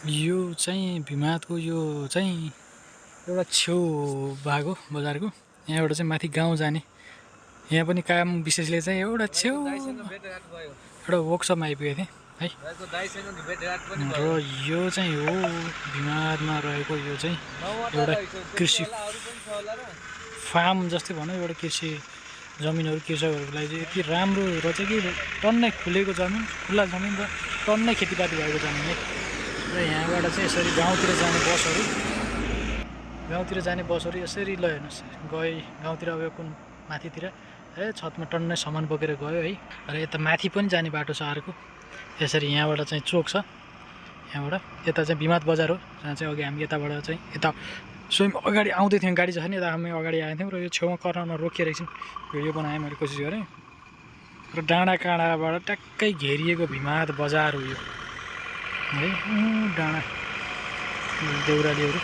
यो चाहिँ भिमादको यो चाहिँ एउटा छेउ भाग हो बजारको। यहाँबाट चाहिँ माथि गाउँ जाने, यहाँ पनि काम विशेषले चाहिँ एउटा छेउ एउटा वर्कसपमा आइपुगेको थिएँ है। र यो चाहिँ हो भिमादमा रहेको यो चाहिँ एउटा कृषि फार्म जस्तै भनौँ, एउटा कृषि जमिनहरू कृषकहरूको लागि चाहिँ यति राम्रो रहेछ कि टन्नै खुलेको जमिन, खुल्ला जमिन र टन्नै खेतीपाती भएको जमिन है। र यहाँबाट चाहिँ यसरी गाउँतिर जाने बसहरू यसरी ल हेर्नुहोस् गए गाउँतिर अब कुन माथितिर छतमा टन्नै सामान बोकेर गयो है। र यता माथि पनि जाने बाटो छ अर्को, यसरी यहाँबाट चाहिँ चोक छ, यहाँबाट यता चाहिँ भिमाद बजार हो, जहाँ चाहिँ अघि हामी यताबाट चाहिँ यता स्वयं अगाडि आउँदै थियौँ, गाडी छ नि यता हामी अगाडि आएको थियौँ। र यो छेउमा कर्नरमा रोकिएर एकछिन भिडियो बनाएँ, मैले कोसिस गरेँ। र डाँडा काँडाबाट ट्याक्कै घेरिएको भिमाद बजार हो यो है। डाँडा देउरालीहरू